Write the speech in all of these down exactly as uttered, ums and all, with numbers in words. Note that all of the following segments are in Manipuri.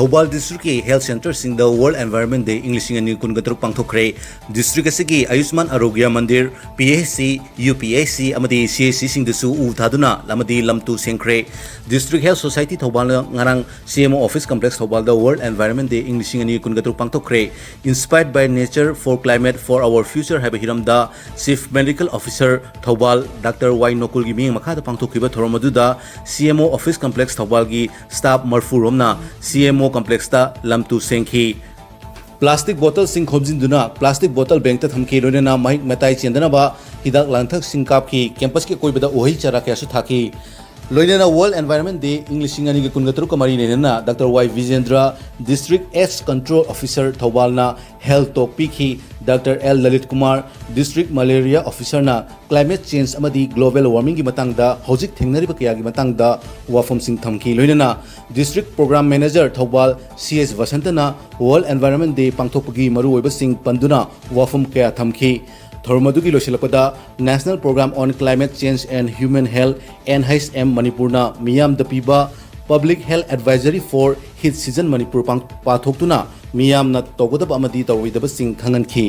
ꯊꯧꯕꯥꯜ ꯗꯤꯁꯇ꯭ꯔꯤꯛꯀꯤ ꯍꯦꯜꯊ ꯁꯦꯟꯇꯔꯁꯤꯡꯗ ꯋꯥꯔꯜꯗ ꯑꯦꯟꯚꯥꯏꯔꯟꯃꯦꯟ ꯗꯦ ꯏꯪ ꯂꯤꯁꯤꯡ ꯑꯅꯤ ꯀꯨꯟꯒ ꯇꯔꯨꯛ ꯄꯥꯡꯊꯣꯛꯈ꯭ꯔꯦ꯫ ꯗꯤꯁꯇ꯭ꯔꯤꯛ ꯑꯁꯤꯒꯤ Ayushman Arogya Mandir, P H C, U P H C ꯑꯃꯗꯤ ꯁꯤ ꯑꯩꯆ ꯁꯤꯁꯤꯡꯗꯁꯨ ꯎ ꯊꯥꯗꯨꯅ ꯑꯃꯗꯤ ꯂꯝ ꯇꯨ ꯁꯦꯡꯈ꯭ꯔꯦ꯫ ꯗꯤꯁꯇ꯭ꯔꯤꯛ ꯍꯦꯜꯊ ꯁꯣꯁꯥꯏꯇꯤ ꯊꯧꯕꯥꯜꯅ ꯉꯔꯥꯡ C M O office complex ꯊꯧꯕꯥꯜꯗ ꯋꯥꯔꯜꯗ ꯑꯦꯟꯚꯥꯏꯔꯟꯃꯦꯟ ꯗꯦ ꯏꯪ ꯂꯤꯁꯤꯡ ꯑꯅꯤ ꯀꯨꯟꯒ ꯇꯔꯨꯛ ꯄꯥꯡꯊꯣꯛꯈ꯭ꯔꯦ꯫ Inspired by nature, for climate, for our future ꯍꯥꯏꯕ ꯍꯤꯔꯝꯗ chief medical officer Thoubal doctor Y ꯅꯣꯀꯨꯜꯒꯤ ꯃꯤꯠꯌꯦꯡ ꯃꯈꯥꯗ ꯄꯥꯡꯊꯣꯛꯈꯤꯕ ꯊꯧꯔꯝ ꯑꯗꯨꯗ ꯁꯤ M O office complex ꯊꯧꯕꯥꯜꯒꯤ staff ꯃꯔꯐꯨ ꯔꯣꯝꯅ ꯁꯤ ꯑꯦꯝ ꯑꯣ ꯀꯝꯄ꯭ꯂꯦꯛꯁꯇ ꯂꯝ ꯇꯨ ꯁꯦꯡꯈꯤ꯫ ꯄ꯭ꯂꯥꯁꯇꯤꯛ ꯕꯣꯇꯜꯁꯤꯡ ꯈꯣꯝꯖꯤꯟꯗꯨꯅ ꯄ꯭ꯂꯥꯁꯇꯤꯛ ꯕꯣꯇꯜ ꯕꯦꯡꯇ ꯊꯝꯈꯤ, ꯂꯣꯏꯅꯅ ꯃꯍꯤꯛ ꯃꯇꯥꯏ ꯆꯦꯟꯗꯅꯕ ꯍꯤꯗꯥꯛ ꯂꯥꯡꯊꯛꯁꯤꯡ ꯀꯥꯞꯈꯤ꯫ ꯀꯦꯝꯄꯁꯀꯤ ꯑꯀꯣꯏꯕꯗ ꯎꯍꯩ ꯆꯥꯔꯥ ꯀꯌꯥꯁꯨ ꯊꯥꯈꯤ꯫ ꯂꯣꯏꯅꯅ ꯋꯥꯔꯜꯗ ꯑꯦꯟꯚꯥꯏꯔꯟꯃꯦꯟ ꯗꯦ ꯏꯪ ꯂꯤꯁꯤꯡ ꯑꯅꯤꯒ ꯀꯨꯟꯒ ꯇꯔꯨꯛꯀ ꯃꯔꯤ ꯂꯩꯅꯅ doctor Y Bijendra, district AIDS control officer ꯊꯧꯕꯥꯜꯅ ꯍꯦꯜꯊ ꯇꯣꯛ ꯄꯤꯈꯤ꯫ Doctor L Lalit Kumar, district malaria ꯑꯣꯐꯤꯁꯔꯅ ꯀ꯭ꯂꯥꯏꯃꯦꯠ ꯆꯦꯟꯖ ꯑꯃꯗꯤ ꯒ꯭ꯂꯣꯕꯦꯜ ꯋꯥꯔꯃꯤꯡꯒꯤ ꯃꯇꯥꯡꯗ ꯍꯧꯖꯤꯛ ꯊꯦꯡꯅꯔꯤꯕ ꯀꯌꯥꯒꯤ ꯃꯇꯥꯡꯗ ꯋꯥꯐꯝꯁꯤꯡ ꯊꯝꯈꯤ꯫ ꯂꯣꯏꯅꯅ district programme manager Thoubal C S ꯚꯁꯟꯇꯅ world environment ꯗꯦ ꯄꯥꯡꯊꯣꯛꯄꯒꯤ ꯃꯔꯨꯑꯣꯏꯕꯁꯤꯡ ꯄꯟꯗꯨꯅ ꯋꯥꯐꯝ ꯀꯌꯥ ꯊꯝꯈꯤ꯫ ꯊꯧꯔꯝ ꯑꯗꯨꯒꯤ ꯂꯣꯏꯁꯤꯜꯂꯛꯄꯗ National Program on Climate Change and Human Health, N H M Manipurꯅ ꯃꯤꯌꯥꯝꯗ ꯄꯤꯕ Public Health Advisory for Heat Season Manipur ꯄꯥꯡ-, ꯄꯥꯊꯣꯛꯇꯨꯅ ꯃꯤꯌꯥꯝꯅ ꯇꯧꯒꯗꯕ ꯑꯃꯗꯤ ꯇꯧꯔꯣꯏꯗꯕꯁꯤꯡ ꯈꯪꯍꯟꯈꯤ꯫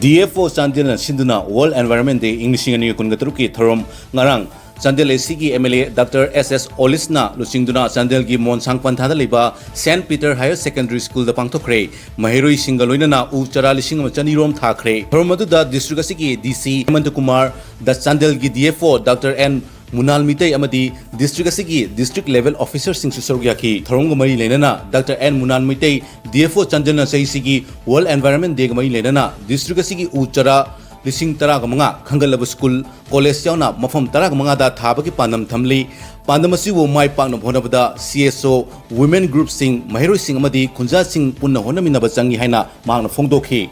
ꯗꯤ ꯑꯦꯐ ꯑꯣ ꯆꯥꯟꯗꯦꯜꯅ ꯁꯤꯟꯗꯨꯅ ꯋꯥꯔꯜꯗ ꯑꯦꯟꯚꯥꯏꯔꯟꯃꯦꯟ ꯗꯦ ꯏꯪ ꯂꯤꯁꯤꯡ ꯑꯅꯤ ꯀꯨꯟꯒ ꯇꯔꯨꯛꯀꯤ ꯊꯧꯔꯝ ꯉꯔꯥꯡ ꯆꯥꯟꯗꯦꯜ ꯑꯦ ꯁꯤꯒꯤ ꯑꯦꯝ ꯑꯦꯜ ꯑꯦ ꯗꯥꯛꯇꯔ ꯑꯦꯁ ꯑꯦꯁ ꯑꯣꯂꯤꯁꯅ ꯂꯨꯆꯤꯡꯗꯨꯅ ꯆꯥꯟꯗꯦꯜꯒꯤ ꯃꯣꯟꯁꯥꯡ ꯄꯟꯊꯥꯗ ꯂꯩꯕ ꯁꯦꯟꯠ ꯄꯤꯇꯔ ꯍꯥꯌꯔ ꯁꯦꯀꯦꯟꯗꯔꯤ ꯁ꯭ꯀꯨꯜꯗ ꯄꯥꯡꯊꯣꯛꯈ꯭ꯔꯦ꯫ ꯃꯍꯩꯔꯣꯏꯁꯤꯡꯒ ꯂꯣꯏꯅꯅ ꯎ ꯆꯥꯔꯥ ꯂꯤꯁꯤꯡ ꯑꯃ ꯆꯅꯤꯔꯣꯝ ꯊꯥꯈ꯭ꯔꯦ꯫ ꯊꯧꯔꯝ ꯑꯗꯨꯗ ꯗꯤꯁꯇ꯭ꯔꯤꯛ ꯑꯁꯤꯒꯤ ꯗꯤ ꯁꯤ ꯍꯦꯃꯟꯇ ꯀꯨꯃꯥꯔ, ꯗ ꯆꯥꯟꯗꯦꯜꯒꯤ D F O doctor N Munal Mitei ꯑꯃꯗꯤ ꯗꯤꯁꯇ꯭ꯔꯤꯛ ꯑꯁꯤꯒꯤ ꯗꯤꯁꯇ꯭ꯔꯤꯛ ꯂꯦꯚꯦꯜ ꯑꯣꯐꯤꯁꯔꯁꯤꯡꯁꯨ ꯁꯔꯨꯛ ꯌꯥꯈꯤ꯫ ꯊꯧꯔꯝꯒ ꯃꯔꯤ ꯂꯩꯅꯅ doctor N Munal Mitei, D F O ꯆꯥꯟꯗꯦꯜꯅ ꯆꯍꯤꯁꯤꯒꯤ ꯋꯥꯔꯜꯗ ꯑꯦꯟꯚꯥꯏꯔꯟꯃꯦꯟ ꯗꯦꯒ ꯃꯔꯤ ꯂꯩꯅꯅ ꯗꯤꯁꯇ꯭ꯔꯤꯛ ꯑꯁꯤꯒꯤ ꯎ ꯆꯥꯔꯥ ꯂꯤꯁꯤꯡ ꯇꯔꯥꯒ ꯃꯉꯥ ꯈꯟꯒꯠꯂꯕ ꯁ꯭ꯀꯨꯜ, ꯀꯣꯂꯦꯖ ꯌꯥꯎꯅ ꯃꯐꯝ ꯇꯔꯥꯒ ꯃꯉꯥꯗ ꯊꯥꯕꯒꯤ ꯄꯥꯟꯗꯝ ꯊꯝꯂꯤ꯫ ꯄꯥꯟꯗꯝ ꯑꯁꯤꯕꯨ ꯃꯥꯏ ꯄꯥꯛꯅꯕ ꯍꯣꯠꯅꯕꯗ ꯁꯤ ꯑꯦꯁ ꯑꯣ, ꯋꯨꯃꯦꯟ ꯒ꯭ꯔꯨꯞꯁꯤꯡ, ꯃꯍꯩꯔꯣꯏꯁꯤꯡ ꯑꯃꯗꯤ ꯈꯨꯟꯖꯥꯁꯤꯡ ꯄꯨꯟꯅ ꯍꯣꯠꯅꯃꯤꯟꯅꯕ ꯆꯪꯏ ꯍꯥꯏꯅ ꯃꯍꯥꯛꯅ ꯐꯣꯡꯗꯣꯛꯈꯤ꯫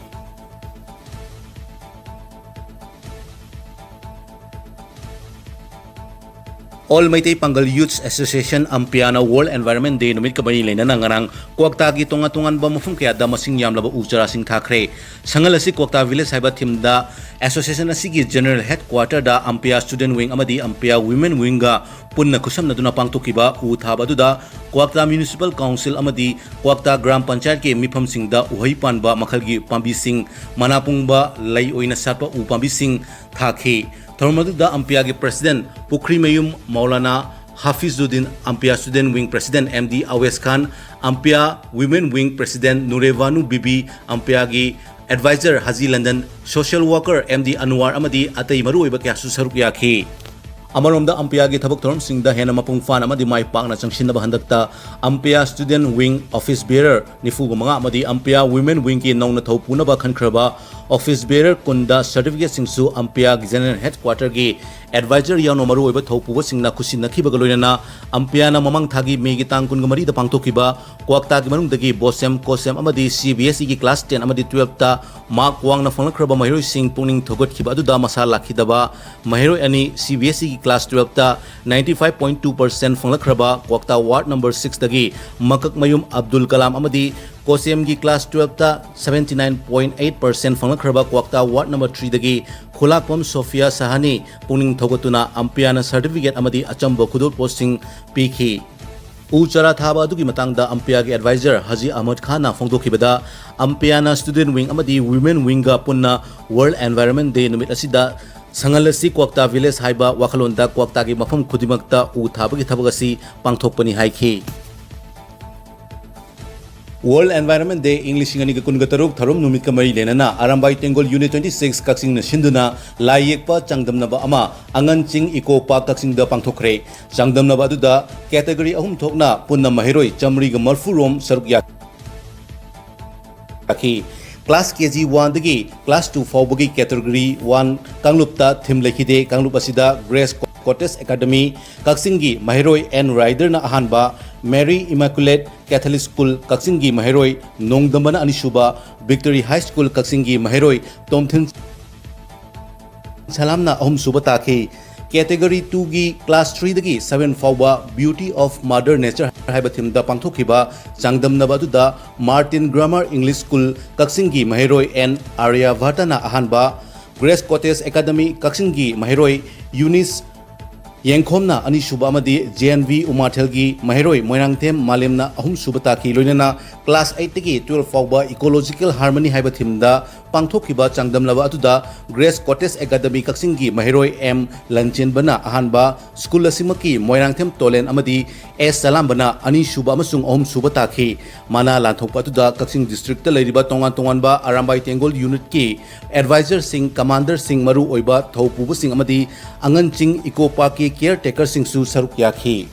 All Meitei Pangal Youths Association, ꯑꯝꯄꯤꯌꯥꯅ World Environment Day ꯅꯨꯃꯤꯠꯀ ꯃꯔꯤ ꯂꯩꯅꯅ ꯉꯔꯥꯡ ꯀ꯭ꯋꯥꯛꯇꯥꯒꯤ ꯇꯣꯉꯥꯟ ꯇꯣꯉꯥꯟꯕ ꯃꯐꯝ ꯀꯌꯥꯗ ꯃꯁꯤꯡ ꯌꯥꯝꯂꯕ ꯎ ꯆꯥꯔꯥꯁꯤꯡ ꯊꯥꯈ꯭ꯔꯦ꯫ ꯁꯪꯉꯜ ꯑꯁꯤ ꯀ꯭ꯋꯥꯛꯇꯥ Village ꯍꯥꯏꯕ themeꯗ association ꯑꯁꯤꯒꯤ general headquarterꯗ ꯑꯝꯄꯤꯌꯥ Student Wing ꯑꯃꯗꯤ ꯑꯝꯄꯤꯌꯥ Women Wingꯒ ꯄꯨꯟꯅ ꯈꯨꯠꯁꯝꯅꯗꯨꯅ ꯄꯥꯡꯊꯣꯛꯈꯤꯕ ꯎ ꯊꯥꯕ ꯑꯗꯨꯗ ꯀ꯭ꯋꯥꯛꯇꯥ Municipal Council ꯑꯃꯗꯤ ꯀ꯭ꯋꯥꯛꯇꯥ ꯒ꯭ꯔꯥꯝ ꯄꯟꯆꯥꯌꯠꯀꯤ ꯃꯤꯐꯝꯁꯤꯡꯗ ꯎꯍꯩ ꯄꯥꯟꯕ ꯃꯈꯜꯒꯤ ꯄꯥꯝꯕꯤꯁꯤꯡ, ꯃꯅꯥ ꯄꯨꯡꯕ ꯂꯩ ꯑꯣꯏꯅ ꯁꯥꯠꯄ ꯎ ꯄꯥꯝꯕꯤꯁꯤꯡ ꯊꯥꯈꯤ꯫ ꯊꯧꯔꯝ ꯑꯗꯨꯗ ꯑꯝꯄꯤꯌꯥꯒꯤ President ꯄꯨꯈ꯭ꯔꯤꯃꯌꯨꯝ ꯃꯧꯂꯥꯅꯥ ꯍꯥꯐꯤꯖꯨꯗꯤꯟ, ꯑꯝꯄꯤꯌꯥ Student Wing President M D Awes Khan, ꯑꯝꯄꯤꯌꯥ Women Wing President Nurebanu Bibi, ꯑꯝꯄꯤꯌꯥꯒꯤ Advisor Haji London, social worker M D Anwar ꯑꯃꯗꯤ ꯑꯇꯩ ꯃꯔꯨꯑꯣꯏꯕ ꯀꯌꯥꯁꯨ ꯁꯔꯨꯛ ꯌꯥꯈꯤ꯫ ꯑꯃꯔꯣꯝꯗ ꯑꯝꯄꯤꯌꯥꯒꯤ ꯊꯕꯛ ꯊꯧꯔꯝꯁꯤꯡꯗ ꯍꯦꯟꯅ ꯃꯄꯨꯡ ꯐꯥꯅ ꯑꯃꯗꯤ ꯃꯥꯏ ꯄꯥꯛꯅ ꯆꯪꯁꯤꯟꯅꯕ ꯍꯟꯗꯛꯇ ꯑꯝꯄꯤꯌꯥ Student Wing Office Bearer ꯅꯤꯐꯨꯒ ꯃꯉꯥ ꯑꯃꯗꯤ ꯑꯝꯄꯤꯌꯥ Women Wingꯒꯤ ꯅꯧꯅ ꯊꯧ ꯄꯨꯅꯕ ꯈꯟꯈ꯭ꯔꯕ Office Bearer ꯀꯨꯟꯗ certificateꯁꯤꯡꯁꯨ ꯑꯝꯄꯤꯌꯥꯒꯤ General Headquarterꯒꯤ Advisor ꯌꯥꯎꯅ ꯃꯔꯨꯑꯣꯏꯕ ꯊꯧ ꯄꯨꯕꯁꯤꯡꯅ ꯈꯨꯠꯁꯤꯟꯅꯈꯤꯕꯒ ꯂꯣꯏꯅꯅ ꯑꯝꯄꯤꯌꯥꯅ ꯃꯃꯥꯡ ꯊꯥꯒꯤ ꯃꯦꯒꯤ ꯇꯥꯡ ꯀꯨꯟꯒ ꯃꯔꯤꯗ ꯄꯥꯡꯊꯣꯛꯈꯤꯕ ꯀ꯭ꯋꯥꯛꯇꯥꯒꯤ ꯃꯅꯨꯡꯗꯒꯤ ꯕꯣꯁꯦꯝ, ꯀꯣꯁꯦꯝ ꯑꯃꯗꯤ ꯁꯤ ꯕꯤ ꯑꯦꯁ ꯏꯒꯤ class ten ꯑꯃꯗꯤ twelveꯇ mark ꯋꯥꯡꯅ ꯐꯪꯂꯛꯈ꯭ꯔꯕ ꯃꯍꯩꯔꯣꯏꯁꯤꯡ ꯄꯨꯛꯅꯤꯡ ꯊꯧꯒꯠꯈꯤꯕ ꯑꯗꯨꯗ ꯃꯁꯥ ꯂꯥꯛꯈꯤꯗꯕ ꯃꯍꯩꯔꯣꯏ ꯑꯅꯤ, ꯁꯤ ꯕꯤ ꯑꯦꯁ ꯏꯒꯤ class twelveꯇ ninety five point two percent ꯐꯪꯂꯛꯈ꯭ꯔꯕ ꯀ꯭ꯋꯥꯛꯇꯥ ward number sixꯇꯒꯤ ꯃꯀꯛꯃꯌꯨꯝ ꯑꯕꯗꯨꯜ ꯀꯂꯥꯝ ꯑꯃꯗꯤ ꯀꯣꯁꯦꯝꯒꯤ class twelveꯇ seventy nine point eight percent ꯐꯪꯂꯛꯈ꯭ꯔꯕ ꯀ꯭ꯋꯥꯛꯇꯥ ward number threeꯗꯒꯤ ꯈꯨꯂꯥꯛꯄꯝ ꯁꯣꯐꯤꯌꯥ ꯁꯍꯥꯅꯤ ꯄꯨꯛꯅꯤꯡ ꯊꯧꯒꯠꯇꯨꯅ ꯑꯝꯄꯤꯌꯥꯅ certificate ꯑꯃꯗꯤ ꯑꯆꯝꯕ ꯈꯨꯗꯣꯜꯄꯣꯠꯁꯤꯡ ꯄꯤꯈꯤ꯫ ꯎ ꯆꯥꯔꯥ ꯊꯥꯕ ꯑꯗꯨꯒꯤ ꯃꯇꯥꯡꯗ ꯑꯝꯄꯤꯌꯥꯒꯤ Advisor ꯍꯥꯖꯤ ꯑꯍꯃꯗ ꯈꯥꯟꯅ ꯐꯣꯡꯗꯣꯛꯈꯤꯕꯗ, ꯑꯝꯄꯤꯌꯥꯅ Student Wing ꯑꯃꯗꯤ Women Wingꯒ ꯄꯨꯟꯅ World Environment Day ꯅꯨꯃꯤꯠ ꯑꯁꯤꯗ ꯁꯪꯉꯜ ꯑꯁꯤ ꯀ꯭ꯋꯥꯛꯇꯥ Village ꯍꯥꯏꯕ ꯋꯥꯈꯜꯂꯣꯟꯗ ꯀ꯭ꯋꯥꯛꯇꯥꯒꯤ ꯃꯐꯝ ꯈꯨꯗꯤꯡꯃꯛꯇ ꯎ ꯊꯥꯕꯒꯤ ꯊꯕꯛ ꯑꯁꯤ ꯄꯥꯡꯊꯣꯛꯄꯅꯤ ꯍꯥꯏꯈꯤ꯫ World Environment Day ꯏꯪ ꯂꯤꯁꯤꯡ ꯑꯅꯤꯒ ꯀꯨꯟꯒ ꯇꯔꯨꯛ ꯊꯧꯔꯝ ꯅꯨꯃꯤꯠꯀ ꯃꯔꯤ ꯂꯩꯅꯅ ꯑꯔꯥꯝꯕꯥꯏ ꯇꯦꯡꯒꯣꯜ Unit twenty six ꯀꯛꯆꯤꯡꯅ ꯁꯤꯟꯗꯨꯅ ꯂꯥꯏ ꯌꯦꯛꯄ ꯆꯥꯡꯗꯝꯅꯕ ꯑꯃ ꯑꯉꯟ ꯆꯤꯡ Eco Park ꯀꯛꯆꯤꯡꯗ ꯄꯥꯡꯊꯣꯛꯈ꯭ꯔꯦ꯫ ꯆꯥꯡꯗꯝꯅꯕ ꯑꯗꯨꯗ category ꯑꯍꯨꯝ ꯊꯣꯛꯅ ꯄꯨꯟꯅ ꯃꯍꯩꯔꯣꯏ ꯆꯥꯃꯔꯤꯒ ꯃꯔꯤꯐꯨ ꯔꯣꯝ ꯁꯔꯨꯛ ꯌꯥꯈꯤ꯫ Class K G one ꯗꯒꯤ class two ꯐꯥꯎꯕꯒꯤ category one ꯀꯥꯡꯂꯨꯞꯇ theme ꯂꯩꯈꯤꯗꯦ꯫ ꯀꯥꯡꯂꯨꯞ ꯑꯁꯤꯗ Grace Cottage Academy ꯀꯛꯆꯤꯡꯒꯤ ꯃꯍꯩꯔꯣꯏ ꯑꯦꯟ ꯔꯥꯏꯗꯔꯅ ꯑꯍꯥꯟꯕ, Mary Immaculate Catholic School ꯀꯛꯆꯤꯡꯒꯤ ꯃꯍꯩꯔꯣꯏ ꯅꯣꯡꯗꯝꯕꯅ ꯑꯅꯤꯁꯨꯕ, Victory High School ꯀꯛꯆꯤꯡꯒꯤ ꯃꯍꯩꯔꯣꯏ ꯇꯣꯝꯊꯤꯟ ꯁꯂꯥꯝꯅ ꯑꯍꯨꯝꯁꯨꯕ ꯇꯥꯈꯤ꯫ Category two ꯒꯤ class three ꯗꯒꯤ seven ꯐꯥꯎꯕ Beauty of Mother Nature ꯍꯥꯏꯕ theme ꯗ ꯄꯥꯡꯊꯣꯛꯈꯤꯕ ꯆꯥꯡꯗꯝꯅꯕ ꯑꯗꯨꯗ Martin Grammar English School ꯀꯛꯆꯤꯡꯒꯤ ꯃꯍꯩꯔꯣꯏ ꯑꯦꯟ ꯑꯥꯔꯌꯥꯚꯇꯅ ꯑꯍꯥꯟꯕ, Grace Cottage Academy ꯀꯛꯆꯤꯡꯒꯤ ꯃꯍꯩꯔꯣꯏ ꯌꯨꯅꯤꯁ ꯌꯦꯡꯈꯣꯝꯅ ꯑꯅꯤꯁꯨꯕ ꯑꯃꯗꯤ ꯖꯦ ꯑꯦꯟ ꯚꯤ ꯎꯃꯥꯊꯦꯜꯒꯤ ꯃꯍꯩꯔꯣꯏ ꯃꯣꯏꯔꯥꯡꯊꯦꯝ ꯃꯥꯂꯦꯝꯅ ꯑꯍꯨꯝꯁꯨꯕ ꯇꯥꯈꯤ꯫ ꯂꯣꯏꯅꯅ class eight ꯇꯒꯤ twelve ꯐꯥꯎꯕ Ecological Harmony ꯍꯥꯏꯕ theme ꯗ ꯄꯥꯡꯊꯣꯛꯈꯤꯕ ꯆꯥꯡꯗꯝꯅꯕ ꯑꯗꯨꯗ Grace Cottage Academy ꯀꯛꯆꯤꯡꯒꯤ ꯃꯍꯩꯔꯣꯏ ꯑꯦꯝ ꯂꯟꯆꯦꯟꯕꯅ ꯑꯍꯥꯟꯕ, school ꯑꯁꯤꯃꯛꯀꯤ ꯃꯣꯏꯔꯥꯡꯊꯦꯝ ꯇꯣꯂꯦꯟ ꯑꯃꯗꯤ ꯑꯦꯁ ꯆꯂꯥꯝꯕꯅ ꯑꯅꯤꯁꯨꯕ ꯑꯃꯁꯨꯡ ꯑꯍꯨꯝꯁꯨꯕ ꯇꯥꯈꯤ꯫ ꯃꯅꯥ ꯂꯥꯟꯊꯣꯛꯄ ꯑꯗꯨꯗ ꯀꯛꯆꯤꯡ district ꯇ ꯂꯩꯔꯤꯕ ꯇꯣꯉꯥꯟ ꯇꯣꯉꯥꯟꯕ ꯑꯔꯥꯝꯕꯥꯏ ꯇꯦꯡꯒꯣꯜ unit ꯀꯤ advisor ꯁꯤꯡ, commander ꯁꯤꯡ, ꯃꯔꯨ ꯑꯣꯏꯕ ꯊꯧ ꯄꯨꯕꯁꯤꯡ ꯑꯃꯗꯤ ꯑꯉꯟ ꯆꯤꯡ Eco Park ꯀꯤ caretaker ꯁꯤꯡꯁꯨ ꯁꯔꯨꯛ ꯌꯥꯈꯤ꯫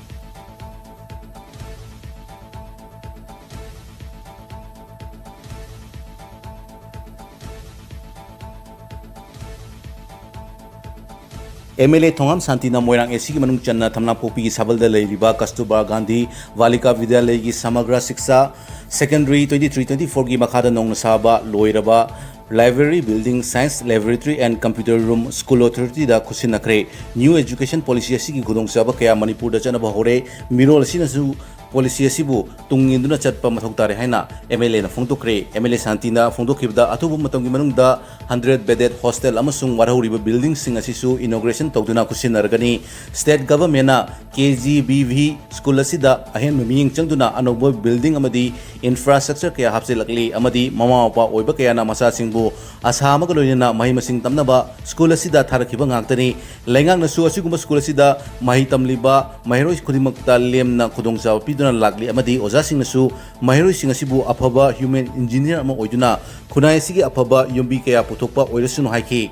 ꯑꯦꯝ ꯑꯦꯜ ꯑꯦ ꯊꯣꯉꯥꯝ ꯁꯥꯟꯇꯤꯅ ꯃꯣꯏꯔꯥꯡ ꯑꯦ ꯁꯤꯒꯤ ꯃꯅꯨꯡ ꯆꯟꯅ ꯊꯝꯅꯥꯄꯣꯛꯄꯤꯒꯤ ꯁꯥꯕꯜꯗ ꯂꯩꯔꯤꯕ ꯀꯁꯇꯨꯔꯕꯥ ꯒꯥꯟꯙꯤ ꯕꯥꯂꯤꯀꯥ ꯕꯤꯗ꯭ꯌꯥꯂꯌꯒꯤ ꯁꯃꯒ꯭ꯔ ꯁꯤꯛꯁꯥ Secondary twenty three twenty four ꯒꯤ ꯃꯈꯥꯗ ꯅꯧꯅ ꯁꯥꯕ ꯂꯣꯏꯔꯕ library building, science laboratory and computer room school authority the ꯈꯨꯠꯁꯤꯟꯅꯈ꯭ꯔꯦ꯫ New Education Policy ꯑꯁꯤꯒꯤ ꯈꯨꯗꯣꯡꯆꯥꯕ ꯀꯌꯥ ꯃꯅꯤꯄꯨꯔꯗ ꯆꯠꯅꯕ ꯍꯧꯔꯦ꯫ ꯃꯤꯔꯣꯜ ꯑꯁꯤꯅꯁꯨ policy ꯑꯁꯤꯕꯨ ꯇꯨꯡ ꯏꯟꯗꯨꯅ ꯆꯠꯄ ꯃꯊꯧ ꯇꯥꯔꯦ ꯍꯥꯏꯅ ꯑꯦꯝ ꯑꯦꯜ ꯑꯦꯅ ꯐꯣꯡꯗꯣꯛꯈ꯭ꯔꯦ꯫ ꯑꯦꯝ ꯑꯦꯜ ꯑꯦ ꯁꯥꯟꯇꯤꯅ ꯐꯣꯡꯗꯣꯛꯈꯤꯕꯗ ꯑꯊꯨꯕ ꯃꯇꯝꯒꯤ ꯃꯅꯨꯡꯗ hundred bedded hostel ꯑꯃꯁꯨꯡ ꯋꯥꯠꯍꯧꯔꯤꯕ building ꯁꯤꯡ ꯑꯁꯤꯁꯨ inauguration ꯇꯧꯗꯨꯅ ꯈꯨꯠꯁꯤꯟꯅꯔꯒꯅꯤ꯫ State government ꯅ ꯀꯦ ꯖꯤ ꯕꯤ ꯚꯤ school ꯑꯁꯤꯗ ꯑꯍꯦꯟꯕ ꯃꯤꯠꯌꯦꯡ ꯆꯪꯗꯨꯅ ꯑꯅꯧꯕ building ꯑꯃꯗꯤ infrastructure ꯀꯌꯥ ꯍꯥꯞꯆꯤꯜꯂꯛꯂꯤ ꯑꯃꯗꯤ ꯃꯃꯥ ꯃꯄꯥ ꯑꯣꯏꯕ ꯀꯌꯥꯅ ꯃꯆꯥꯁꯤꯡꯕꯨ ꯑꯁꯥ ꯑꯃꯒ ꯂꯣꯏꯅꯅ ꯃꯍꯩ ꯃꯁꯤꯡ ꯇꯝꯅꯕ school ꯑꯁꯤꯗ ꯊꯥꯔꯛꯈꯤꯕ ꯉꯥꯛꯇꯅꯤ꯫ ꯂꯩꯉꯥꯛꯅꯁꯨ ꯑꯁꯤꯒꯨꯝꯕ school ꯑꯁꯤꯗ ꯃꯍꯩ ꯇꯝꯂꯤꯕ ꯃꯍꯩꯔꯣꯏ ꯈꯨꯗꯤꯡꯃꯛꯇ ꯂꯦꯝꯅ ꯈꯨꯗꯣꯡꯆꯥꯕ ꯄꯤꯗꯨꯅ ꯂꯥꯛꯂꯤ ꯑꯃꯗꯤ ꯑꯣꯖꯥꯁꯤꯡꯅꯁꯨ ꯃꯍꯩꯔꯣꯏꯁꯤꯡ ꯑꯁꯤꯕꯨ ꯑꯐꯕ human engineer ꯑꯃ ꯑꯣꯏꯗꯨꯅ ꯈꯨꯟꯅꯥꯏ ꯑꯁꯤꯒꯤ ꯑꯐꯕ ꯌꯨꯝꯕꯤ ꯀꯌꯥ ꯄꯨꯊꯣꯛꯄ ꯑꯣꯏꯔꯁꯅꯨ ꯍꯥꯏꯈꯤ꯫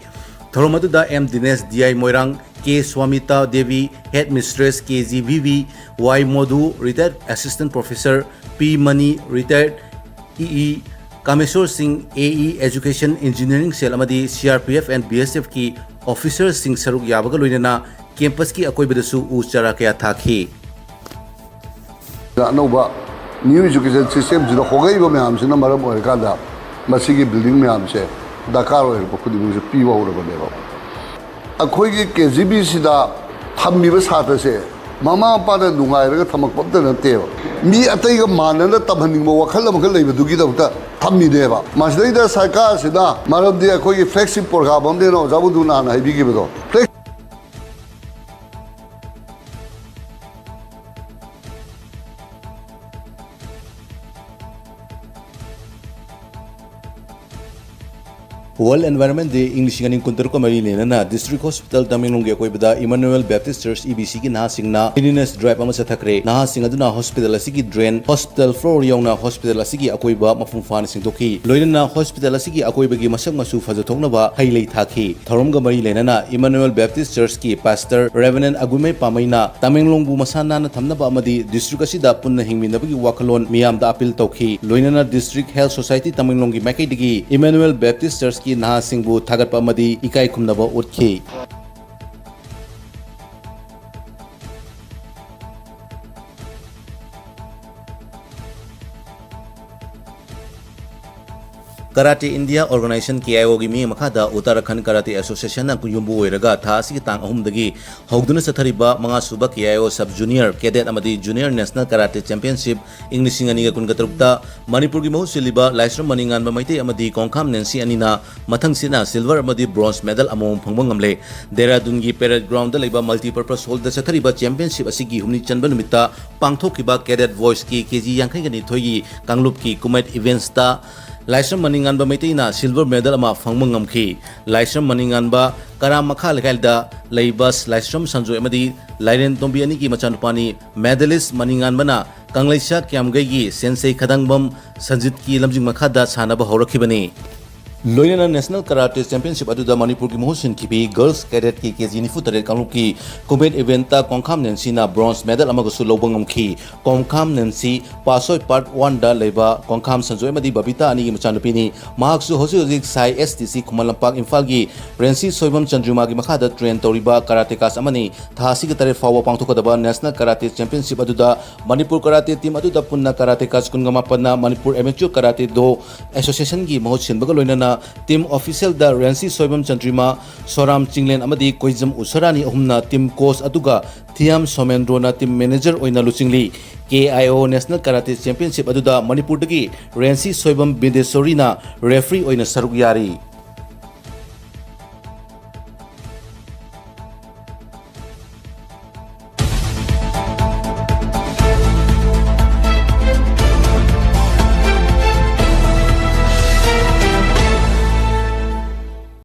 ꯊꯧꯔꯝ ꯑꯗꯨꯗ M Dinesh, D I Moirang, K Swamita Devi, head mistress K G V V, Y Modhu, retired assistant professor, P Mani, retired E E Kameshwor Singh, A E education engineering cell ꯑꯃꯗꯤ C R P F and B S F ꯀꯤ officer ꯁꯤꯡ ꯁꯔꯨꯛ ꯌꯥꯕꯒ ꯂꯣꯏꯅꯅ campus ꯀꯤ ꯑꯀꯣꯏꯕꯗꯁꯨ ꯎ ꯆꯥꯔꯥ ꯀꯌꯥ ꯊꯥꯈꯤ꯫ ꯑꯅꯧꯕ new education system ꯁꯤꯗ ꯍꯣꯡꯂꯛꯏꯕ ꯃꯌꯥꯝꯁꯤꯅ ꯃꯔꯝ ꯑꯣꯏꯔꯀꯥꯟꯗ ꯃꯁꯤꯒꯤ building ꯃꯌꯥꯝꯁꯦ ꯗꯔꯀꯥꯔ ꯑꯣꯏꯔꯛꯄ ꯈꯨꯗꯤꯡꯃꯛꯁꯦ ꯄꯤꯕ ꯍꯧꯔꯕꯅꯦꯕ꯫ ꯑꯩꯈꯣꯏꯒꯤ ꯀꯦ ꯖꯤ ꯕꯤꯁꯤꯗ ꯊꯝꯃꯤꯕ ꯁꯥꯇ꯭ꯔꯁꯦ ꯃꯃꯥ ꯃꯄꯥꯅ ꯅꯨꯡꯉꯥꯏꯔꯒ ꯊꯝꯃꯛꯄ ꯑꯝꯇ ꯅꯠꯇꯦꯕ꯫ ꯃꯤ ꯑꯇꯩꯒ ꯃꯥꯟꯅꯅ ꯇꯝꯍꯟꯅꯤꯡꯕ ꯋꯥꯈꯜ ꯑꯃꯈꯛ ꯂꯩꯕꯗꯨꯒꯤꯗꯃꯛꯇ ꯊꯝꯃꯤꯅꯦꯕ꯫ ꯃꯁꯤꯗꯩꯗ ꯁꯔꯀꯥꯔꯁꯤꯅ, ꯃꯔꯝꯗꯤ ꯑꯩꯈꯣꯏꯒꯤ flagship program ꯑꯃꯅꯦꯅ ꯑꯣꯖꯥ ꯕꯨꯙꯨꯅ ꯍꯥꯟꯅ ꯍꯥꯏꯕꯤꯈꯤꯕꯗꯣ, World Environment Day ꯏꯪ ꯂꯤꯁꯤꯡ ꯑꯅꯤ ꯀꯨꯟꯇꯔꯨꯛꯀ ꯃꯔꯤ ꯂꯩꯅꯅ District Hospital ꯇꯃꯦꯡꯂꯣꯡꯒꯤ ꯑꯀꯣꯏꯕꯗ Emmanuel Baptist Church E B C ꯒꯤ ꯅꯍꯥꯁꯤꯡꯅ cleanliness drive ꯑꯃ ꯆꯠꯊꯈ꯭ꯔꯦ꯫ ꯅꯍꯥꯁꯤꯡ ꯑꯗꯨꯅ hospital ꯑꯁꯤꯒꯤ drain, hospital floor ꯌꯧꯅ hospital ꯑꯁꯤꯒꯤ ꯑꯀꯣꯏꯕ ꯃꯄꯨꯡ ꯐꯥꯅ ꯁꯦꯡꯗꯣꯛꯈꯤ꯫ ꯂꯣꯏꯅꯅ hospital ꯑꯁꯤꯒꯤ ꯑꯀꯣꯏꯕꯒꯤ ꯃꯁꯛ ꯃꯆꯨ ꯐꯖꯊꯣꯛꯅꯕ ꯍꯩ ꯂꯩ ꯊꯥꯈꯤ꯫ ꯊꯧꯔꯝꯒ ꯃꯔꯤ ꯂꯩꯅꯅ Emmanuel Baptist Church ꯀꯤ pastor Reverend ꯑꯒꯨꯃꯩ ꯄꯥꯃꯩꯅ ꯇꯃꯦꯡꯂꯣꯡꯕꯨ ꯃꯁꯥ ꯅꯥꯟꯅ ꯊꯝꯅꯕ ꯑꯃꯗꯤ district ꯑꯁꯤꯗ ꯄꯨꯟꯅ ꯍꯤꯡꯃꯤꯟꯅꯕꯒꯤ ꯋꯥꯈꯜꯂꯣꯟ ꯃꯤꯌꯥꯝꯗ appeal ꯇꯧꯈꯤ꯫ ꯂꯣꯏꯅꯅ District Health Society ꯇꯃꯦꯡꯂꯣꯡꯒꯤ ꯃꯥꯏꯀꯩꯗꯒꯤ Emmanuel Baptist Church ꯀꯤ ꯅꯍꯥꯁꯤꯡꯕꯨ ꯊꯥꯒꯠꯄ ꯑꯃꯗꯤ ꯏꯀꯥꯏ ꯈꯨꯝꯅꯕ ꯎꯠꯈꯤ꯫ Karate India Organization, K I O ꯒꯤ ꯃꯤꯠꯌꯦꯡ ꯃꯈꯥꯗ Uttarakhand Karate Association ꯅ ꯌꯨꯝꯕꯨ ꯑꯣꯏꯔꯒ ꯊꯥ ꯑꯁꯤꯒꯤ ꯇꯥꯡ ꯑꯍꯨꯝꯗꯒꯤ ꯍꯧꯗꯨꯅ ꯆꯠꯊꯔꯤꯕ ꯃꯉꯥ ꯁꯨꯕ K I O Sub Junior, Cadet ꯑꯃꯗꯤ Junior National Karate Championship ꯏꯪ ꯂꯤꯁꯤꯡ ꯑꯅꯤꯒ ꯀꯨꯟꯒ ꯇꯔꯨꯛꯇ ꯃꯅꯤꯄꯨꯔꯒꯤ ꯃꯍꯨꯠ ꯁꯤꯜꯂꯤꯕ ꯂꯥꯏꯁ꯭ꯔꯝ ꯃꯅꯤꯉꯥꯟꯕ ꯃꯩꯇꯩ ꯑꯃꯗꯤ ꯀꯣꯡꯈꯥꯝ ꯅꯦꯟꯁꯤ ꯑꯅꯤꯅ ꯃꯊꯪꯁꯤꯠꯅ silver ꯑꯃꯗꯤ bronze medal ꯑꯃꯃꯝ ꯐꯪꯕ ꯉꯝꯂꯦ꯫ ꯗꯦꯔꯥꯗꯨꯟꯒꯤ parade ground ꯗ ꯂꯩꯕ multipurpose hall ꯗ ꯆꯠꯊꯔꯤꯕ championship ꯑꯁꯤꯒꯤ ꯍꯨꯝꯅꯤ ꯆꯟꯕ ꯅꯨꯃꯤꯠꯇ ꯄꯥꯡꯊꯣꯛꯈꯤꯕ Cadet Boys ꯀꯤ ꯀꯦ ꯖꯤ ꯌꯥꯡꯈꯩꯒ ꯅꯤꯊꯣꯏꯒꯤ ꯀꯥꯡꯂꯨꯞꯀꯤ ꯀꯨꯃꯦꯠ events ꯇ ꯂꯥꯏꯁ꯭ꯔꯝ ꯃꯅꯤꯉꯥꯟꯕ ꯃꯩꯇꯩꯅ silver medal ꯑꯃ ꯐꯪꯕ ꯉꯝꯈꯤ꯫ ꯂꯥꯏꯁ꯭ꯔꯝ ꯃꯅꯤꯉꯥꯟꯕ ꯀꯔꯥꯝ ꯃꯈꯥ ꯂꯩꯀꯥꯏꯗ ꯂꯩꯕ ꯂꯥꯏꯁ꯭ꯔꯝ ꯁꯟꯖꯣꯏ ꯑꯃꯗꯤ ꯂꯥꯏꯔꯦꯟ ꯇꯣꯝꯕꯤ ꯑꯅꯤꯒꯤ ꯃꯆꯥꯅꯨꯄꯥꯅꯤ꯫ Medalist ꯃꯅꯤꯉꯥꯟꯕꯅ ꯀꯪꯂꯩꯁꯥ ꯀ꯭ꯌꯥꯝꯒꯩꯒꯤ ꯁꯦꯟꯁꯩ ꯈꯗꯥꯡꯕꯝ ꯁꯟꯖꯤꯠꯀꯤ ꯂꯝꯖꯤꯡ ꯃꯈꯥꯗ ꯁꯥꯟꯅꯕ ꯍꯧꯔꯛꯈꯤꯕꯅꯤ꯫ ꯂꯣꯏꯅꯅ National Karate Championship ꯑꯗꯨꯗ ꯃꯅꯤꯄꯨꯔꯒꯤ ꯃꯍꯨꯠ ꯁꯤꯟꯈꯤꯕꯤ Girls Cadet ꯀꯤ ꯀꯦ ꯖꯤ ꯅꯤꯐꯨ ꯇꯔꯦꯠ ꯀꯥꯡꯂꯨꯞꯀꯤ ꯀꯨꯃꯦꯠ event ꯇ ꯀꯣꯡꯈꯥꯝ ꯅꯦꯟꯁꯤꯅ bronze medal ꯑꯃꯒꯁꯨ ꯂꯧꯕ ꯉꯝꯈꯤ꯫ ꯀꯣꯡꯈꯥꯝ ꯅꯦꯟꯁꯤ ꯄꯥꯁꯣꯏ Part one ꯗ ꯂꯩꯕ ꯀꯣꯡꯈꯥꯝ ꯁꯟꯖꯣꯏ ꯑꯃꯗꯤ ꯕꯕꯤꯇꯥ ꯑꯅꯤꯒꯤ ꯃꯆꯥꯅꯨꯄꯤꯅꯤ꯫ ꯃꯍꯥꯛꯁꯨ ꯍꯧꯖꯤꯛ ꯍꯧꯖꯤꯛ ꯁꯥꯏ ꯑꯦꯁ ꯇꯤ ꯁꯤ ꯈꯨꯃꯟ ꯂꯝꯄꯥꯛ, ꯏꯝꯐꯥꯜꯒꯤ ꯄ꯭ꯔꯦꯟꯁꯤ ꯁꯣꯏꯕꯝ ꯆꯟꯗ꯭ꯔꯨꯃꯥꯒꯤ ꯃꯈꯥꯗ train ꯇꯧꯔꯤꯕ karatekas ꯑꯃꯅꯤ꯫ ꯊꯥ ꯑꯁꯤꯒꯤ ꯇꯔꯦꯠ ꯐꯥꯎꯕ ꯄꯥꯡꯊꯣꯛꯀꯗꯕ National Karate Championship ꯑꯗꯨꯗ ꯃꯅꯤꯄꯨꯔ karate team ꯑꯗꯨꯗ ꯄꯨꯟꯅ karatekas ꯀꯨꯟꯒ ꯃꯥꯄꯟꯅ Manipur Amateur Karate Do Association ꯒꯤ ꯃꯍꯨꯠ ꯁꯤꯟꯕꯒ ꯂꯣꯏꯅꯅ ꯇꯤꯝ ꯑꯣꯐꯤꯁꯤꯌꯦꯜꯗ ꯔꯦꯟꯁꯤ ꯁꯣꯏꯕꯝ ꯆꯟꯗ꯭ꯔꯤꯃꯥ, ꯁꯣꯔꯥꯝ ꯆꯤꯡꯂꯦꯟ ꯑꯃꯗꯤ ꯀꯣꯏꯖꯝ ꯎꯁꯔꯥꯅꯤ ꯑꯍꯨꯝꯅ ꯇꯤꯝ ꯀꯣꯆ ꯑꯗꯨꯒ ꯊꯤꯌꯥꯝ ꯁꯣꯃꯦꯟꯗ꯭ꯔꯣꯅ ꯇꯤꯝ ꯃꯦꯅꯦꯖꯔ ꯑꯣꯏꯅ ꯂꯨꯆꯤꯡꯂꯤ꯫ ꯀꯦ ꯑꯥꯏ ꯑꯣ ꯅꯦꯁꯅꯦꯜ ꯀꯔꯥꯇꯦ ꯆꯦꯝꯄꯤꯌꯟꯁꯤꯞ ꯑꯗꯨꯗ ꯃꯅꯤꯄꯨꯔꯗꯒꯤ ꯔꯦꯟꯁꯤ ꯁꯣꯏꯕꯝ ꯕꯤꯟꯗꯦꯁꯣꯔꯤꯅ ꯔꯦꯐ꯭ꯔꯤ ꯑꯣꯏꯅ ꯁꯔꯨꯛ ꯌꯥꯔꯤ꯫